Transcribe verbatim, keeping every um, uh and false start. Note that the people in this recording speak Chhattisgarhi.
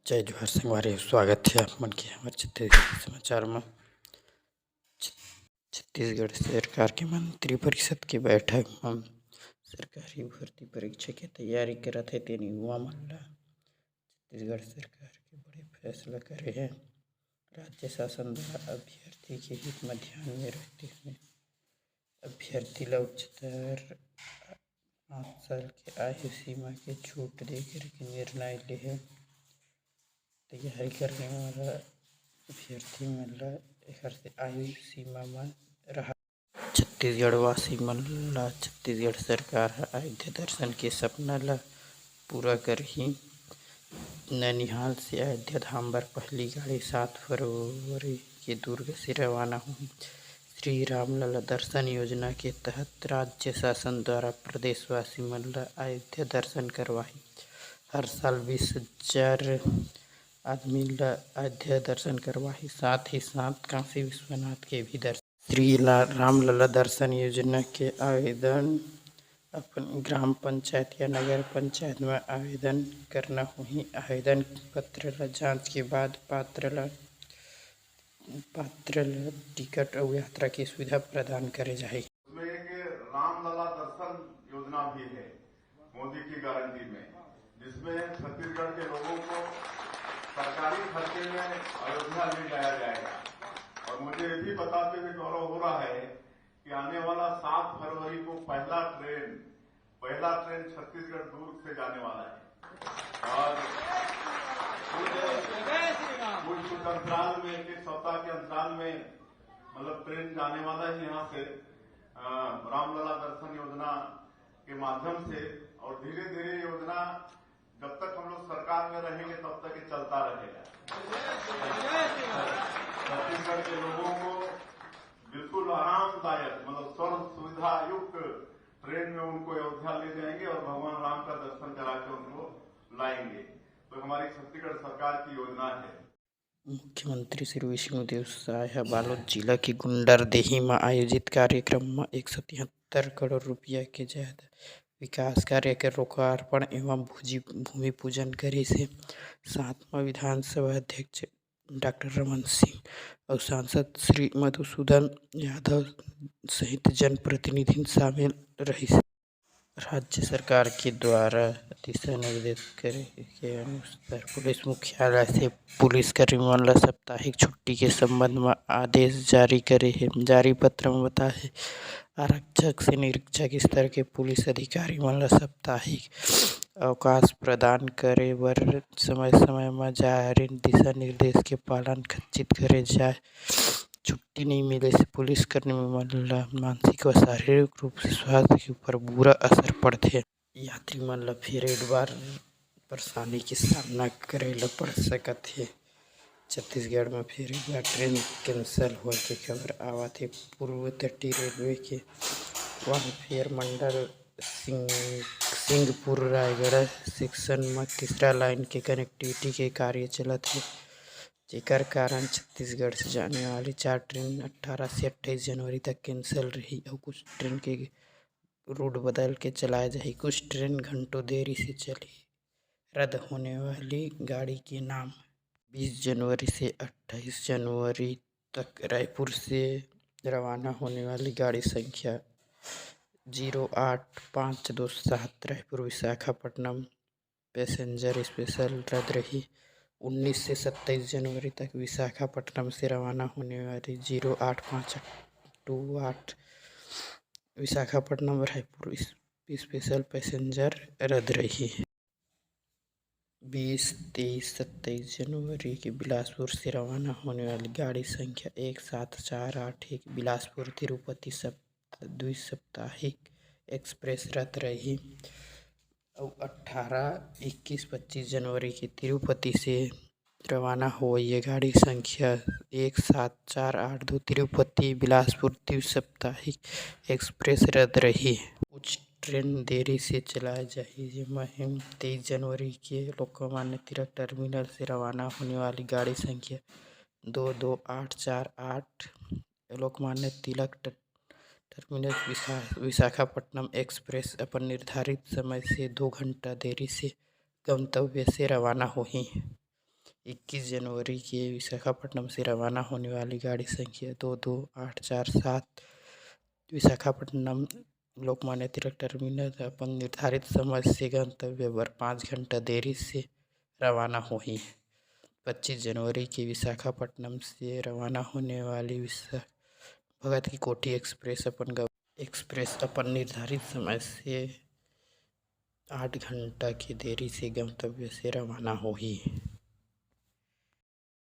जय जोहार संगवारी हो, स्वागत हे आप मन के हमर छत्तीसगढ़ी समाचार म। छ-, छत्तीसगढ़ सरकार के मंत्रिपरिषद के बैठक म सरकारी भर्ती परीक्षा के तैयारी करत हे तेन युवा मन ल छत्तीसगढ़ सरकार के बड़े फैसला करे हे। राज्य शासन द्वारा अभ्यर्थी के हित म ध्यान में रखते हुए अभ्यर्थी ल उच्चतर पाँच साल के आयु सीमा के छूट दे करके निर्णय लेहे। तैयारी करने वाला अभ्यर्थी मन ल एखर से आयु सीमा म रहा। छत्तीसगढ़ वासी मन ल छत्तीसगढ़ सरकार ह अयोध्या दर्शन के सपना ल पूरा करही। नैनिहाल से अयोध्या धाम बर पहली गाड़ी सात फरवरी के दुर्ग से रवाना होही। श्री रामलला दर्शन योजना के तहत राज्य शासन द्वारा प्रदेशवासी मन ल अयोध्या दर्शन करवाही। हर साल बीस हजार आदमी ल अयोध्या दर्शन करवाही, साथ ही साथ काशी विश्वनाथ के भी दर्शन। श्री ला-, रामलला दर्शन योजना के आवेदन अपन ग्राम पंचायत या नगर पंचायत म आवेदन करना होही। आवेदन पत्र ल जांच के बाद पात्र ल, पात्र ल टिकट अउ यात्रा के सुविधा प्रदान करे जाही। उसमें एक रामलला दर्शन योजना भी है मोदी की गारंटी में, जिसमें छत्तीसगढ़ के लोगों को सरकारी खर्चे में अयोध्या ले जाया जाएगा। और मुझे ये भी बताते हुए गौरव हो रहा है कि आने वाला सात फरवरी को पहला ट्रेन, पहला ट्रेन छत्तीसगढ़ दुर्ग से जाने वाला है। और कुछ, कुछ अंतराल में, एक एक सप्ताह के अंतराल में, मतलब, ट्रेन जाने वाला है यहाँ से, अ, रामलला दर्शन योजना के माध्यम से। और धीरे धीरे योजना, जब तक हम लोग सरकार में रहेंगे, तब तक ये चलता रहेगा। छत्तीसगढ़ के लोगों को बिल्कुल आरामदायक, मतलब, सर्व सुविधा युक्त ट्रेन में उनको अयोध्या ले जाएंगे और भगवान राम का दर्शन करा के उनको लाएंगे। तो हमारी छत्तीसगढ़ सरकार की योजना है। मुख्यमंत्री श्री विष्णुदेव साय ह बालोद जिला के गुंडरदेही म आयोजित कार्यक्रम म एक सौ तिहत्तर करोड़ रुपया के जायद विकास कार्य के लोकार्पण एवं भूजि-, भूमि पूजन करिस हे। साथ म विधानसभा अध्यक्ष डॉक्टर रमन सिंह अउ सांसद श्री मधुसूदन यादव सहित जनप्रतिनिधि शामिल रहिस। राज्य सरकार के द्वारा दिशा निर्देश करे के अनुसार पुलिस मुख्यालय से पुलिस कर्मी मन ल साप्ताहिक छुट्टी के संबंध म आदेश जारी करे हे। जारी पत्र म बताए हे, आरक्षक से निरीक्षक स्तर के पुलिस अधिकारी मन ल साप्ताहिक अवकाश प्रदान करे बर समय-समय म जारी दिशा निर्देश के पालन खचित करे जाए। छुट्टी नइ मिले से पुलिस कर्मी मन ल मानसिक व शारीरिक रूप से स्वास्थ्य के ऊपर बुरा असर पड़थे। यात्री मन ल फेर एक बार परेशानी के सामना करे ल पड़ सकत हे। छत्तीसगढ़ म फेर एक बार ट्रेन कैंसिल होए के खबर आवत हे। पूर्व तटीय रेलवे के वानखेड़े मंडल सिंह-, सिंहपुर रायगढ़ सेक्शन म तीसरा लाइन के कनेक्टिविटी के कार्य चलत हे, जेकर कारण छत्तीसगढ़ से जाने वाली चार ट्रेन अट्ठारह से अट्ठाईस जनवरी तक कैंसिल रही अउ कुछ ट्रेन के रूट बदल के चलाए जाही। कुछ ट्रेन घंटों देरी से चलही। रद्द होने वाली गाड़ी के नाम। बीस जनवरी से अट्ठाईस जनवरी तक रायपुर से रवाना होने वाली गाड़ी संख्या ज़ीरो आठ पाँच दो सात रायपुर विशाखापट्टनम पैसेंजर स्पेशल रद्द रही। उन्नीस से सत्ताईस जनवरी तक विशाखापट्टनम से रवाना होने वाली ज़ीरो आठ पाँच टू आठ विशाखापट्टनम रायपुर स्पेशल पैसेंजर रद्द रही। बीस, तेईस, सत्ताईस जनवरी के बिलासपुर से रवाना होने वाली गाड़ी संख्या एक सात चार आठ एक बिलासपुर तिरुपति सप्त-, द्विसाप्ताहिक एक्सप्रेस रद्द रही। अउ अट्ठारह, इक्कीस, पच्चीस जनवरी के तिरुपति से रवाना होवइया गाड़ी संख्या एक सात चार आठ दो तिरुपति बिलासपुर द्विसाप्ताहिक एक्सप्रेस रद्द रही। कुछ ट्रेन देरी से चलाए जाही, जेमा हे तेईस जनवरी के लोकमान्य तिलक टर्मिनल से रवाना होने वाली गाड़ी संख्या दो दो आठ चार आठ, लोकमान्य तिलक ट-, टर्मिनस विशा-, विशाखापट्टनम एक्सप्रेस अपन निर्धारित समय से दो घंटा देरी से गंतव्य से रवाना होही। इक्कीस जनवरी के विशाखापट्टनम से रवाना होने वाली गाड़ी संख्या दो दो आठ चार सात विशाखापट्टनम लोकमान्य तिलक टर्मिनस अपन निर्धारित समय से गंतव्य बर पाँच घंटा देरी से रवाना होही। पच्चीस जनवरी के विशाखापट्टनम से रवाना होने वाली विशा भगत की कोठी एक्सप्रेस अपन गं- एक्सप्रेस अपन निर्धारित समय से आठ घंटा के देरी से गंतव्य से रवाना होही।